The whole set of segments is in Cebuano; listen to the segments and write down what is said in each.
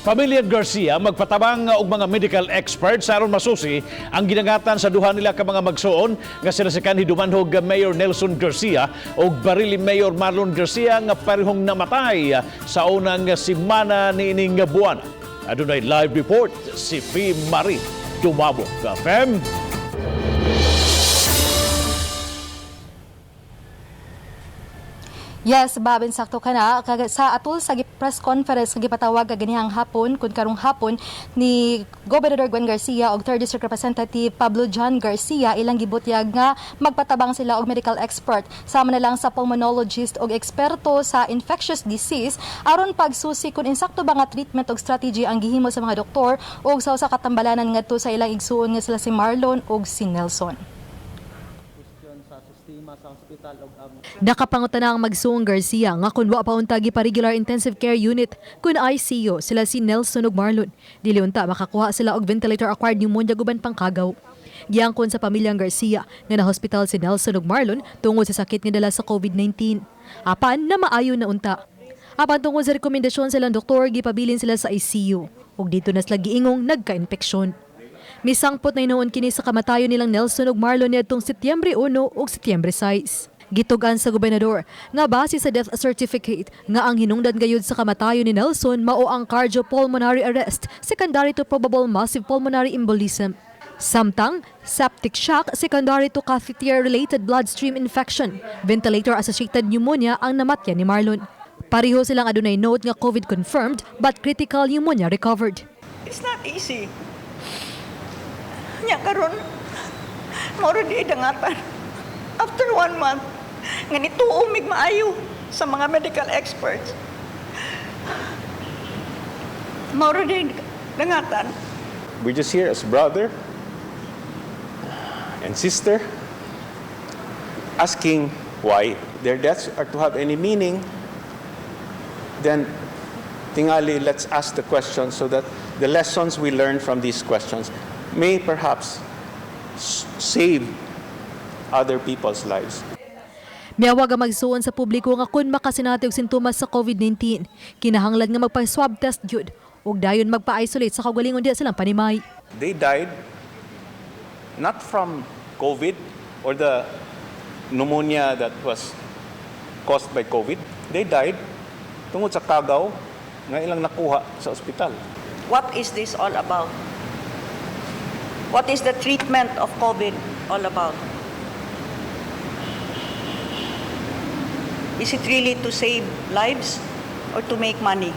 Pamilya Garcia magpatabang og mga medical experts aron masusi ang ginangatan sa duha nila ka mga magsuon nga sila si kanhi Dumanhog Mayor Nelson Garcia ug Barili Mayor Marlon Garcia nga parehong namatay sa unang semana niining buwan. Adunay live report si Fee Marie Dumabok. Fem? Yes, Babin, sakto ka na. Sa atol sa press conference nga gipatawag kaganihang hapon, kun karong hapon, ni Gobernador Gwen Garcia og 3rd District Representative Pablo John Garcia, ilang gibutyag nga magpatabang sila og medical expert sama na lang sa pulmonologist og eksperto sa infectious disease aron pagsusi kung insakto ba nga treatment og strategy ang gihimo sa mga doktor og sa usa ka tambalanan ngadto sa ilang igsuon nga sila si Marlon og si Nelson. Nakapangutana ang magsuong Garcia nga kun wa pa unta gipa-regular intensive care unit kun ICU sila si Nelson ug Marlon. Dili unta makakuha sila og ventilator acquired pneumonia guban pangkagaw. Giangkon sa pamilyang Garcia nga na-hospital si Nelson ug Marlon tungod sa sakit nga dala sa COVID-19. Apan na maayo na unta. Apan tungod sa rekomendasyon silang doktor, gipabilin sila sa ICU ug dito na sila giingong nagka-impeksyon. Misangpot na hinuon kini sa kamatayon nilang Nelson ug Marlon niadtong Setyembre 1 ug Setyembre 6. Gitugan sa gobernador nga base sa death certificate nga ang hinungdan gayud sa kamatayon ni Nelson mao ang cardiopulmonary arrest secondary to probable massive pulmonary embolism. Samtang septic shock secondary to catheter-related bloodstream infection, ventilator-associated pneumonia ang namatyan ni Marlon. Pareho silang adunay note nga COVID confirmed but critical pneumonia recovered. It's not easy. Nya karon, mao di dangatan. After one month, nga nituo mig maayo sa mga medical experts. Mao di dangatan. We're just here as brother and sister, asking why their deaths are to have any meaning. Then, tingali, let's ask the question so that the lessons we learn from these questions may perhaps save other people's lives. Miawag ang magsuon sa publiko nga kun makasinati og sintomas sa COVID-19, kinahanglan nga magpa-swab test gyud ug dayon magpa-isolate sa kaugalingon diha silang panimay. They died not from COVID or the pneumonia that was caused by COVID. They died tungod sa kagaw nga ilang nakuha sa ospital. What is this all about? What is the treatment of COVID all about? Is it really to save lives or to make money?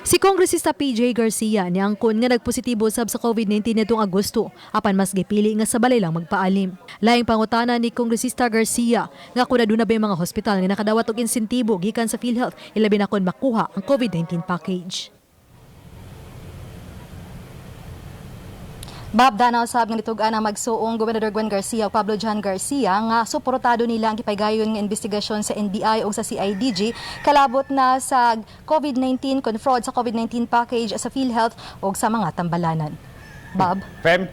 Si Kongresista PJ Garcia niangkon nga nagpositibo sab sa COVID-19 nitong Agosto apan mas gipili nga sa balay lang magpaalim. Laing pangutana ni Kongresista Garcia nga kung aduna ba yung mga hospital nga nakadawat og insentibo gikan sa PhilHealth ilabi na kon makuha ang COVID-19 package. Bob, danaw sab nga nitug-an ang magsuong Gobernador Gwen Garcia ug Pablo John Garcia nga suportado nila ang gipaygayon nga investigasyon sa NBI ug sa CIDG kalabot na sa COVID-19 kon fraud sa COVID-19 package sa PhilHealth ug sa mga tambalanan. Bob? Fem,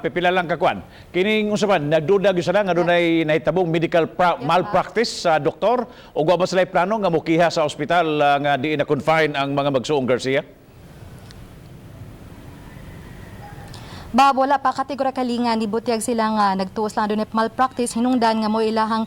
pipila lang kakuan. Kining unsa man nagduda gyud sila nga dunay nahitabong medical malpractice sa doktor ug wa ba sila plano nga mukiha sa ospital nga diin na confine ang mga magsuong Garcia? Bob, wala pa kategorikali nga nibutyag sila nga nagtuos lang dunay malpractice, hinungdan nga mo ilahang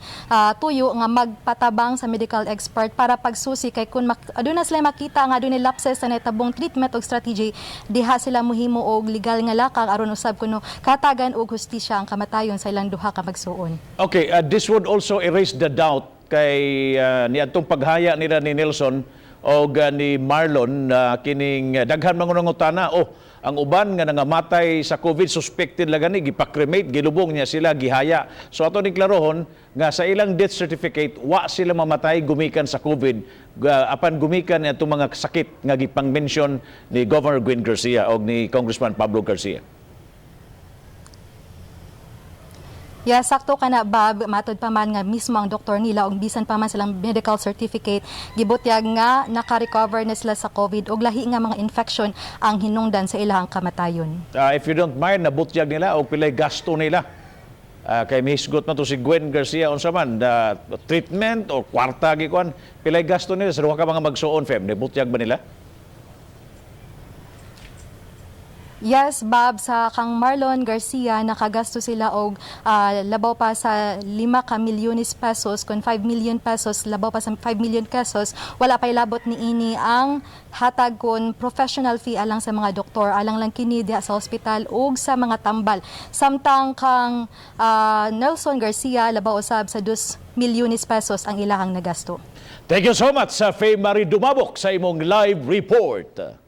tuyo nga magpatabang sa medical expert para pagsusi kay kun aduna sila makita nga adunay lapses sa nahitabong treatment og strategy, diha sila mohimo og legal nga lakang aron usab kuno katagan og hustisya ang kamatayon sa ilang duha ka magsuon. Okay, this would also erase the doubt kay niadtong paghaya nila ni Nelson og ni Marlon kining daghan mga nangutana, oh, ang uban nga nangamatay sa COVID suspected lang gani, gipa-cremate, gilubong niya sila, gihaya. So ato ning klarohon nga sa ilang death certificate wa sila mamatay gumikan sa COVID, apan gumikan atong mga sakit nga gipang-mention ni Governor Gwen Garcia og ni Congressman Pablo Garcia. Yeah, sakto ka na, Bob. Matod pa man nga mismo ang doktor nila og bisan pa man silang medical certificate, gibutyag nga naka-recover na sila sa COVID og lahi nga mga infection ang hinungdan sa ilahang kamatayon. If you don't mind, nabutyag nila o pilay gasto nila. Kay mihisgot man to si Gwen Garcia unsa man the treatment o kwarta gikuan, pilay gasto nila sa duha ka mga magsuon, Fem, nabutyag ba nila? Yes, Bob, sa kang Marlon Garcia nakagasto sila og labaw pa sa 5 ka milyones pesos, kon 5 million pesos, labaw pa sa 5 million pesos. Wala pa ilabot ni ini ang hatag kon professional fee alang sa mga doktor, alang lang kini diha sa ospital ug sa mga tambal. Samtang kang Nelson Garcia, labaw usab sa 2 milyones pesos ang ilahang nagasto. Thank you so much sa Faye Marie Dumabok sa imong live report.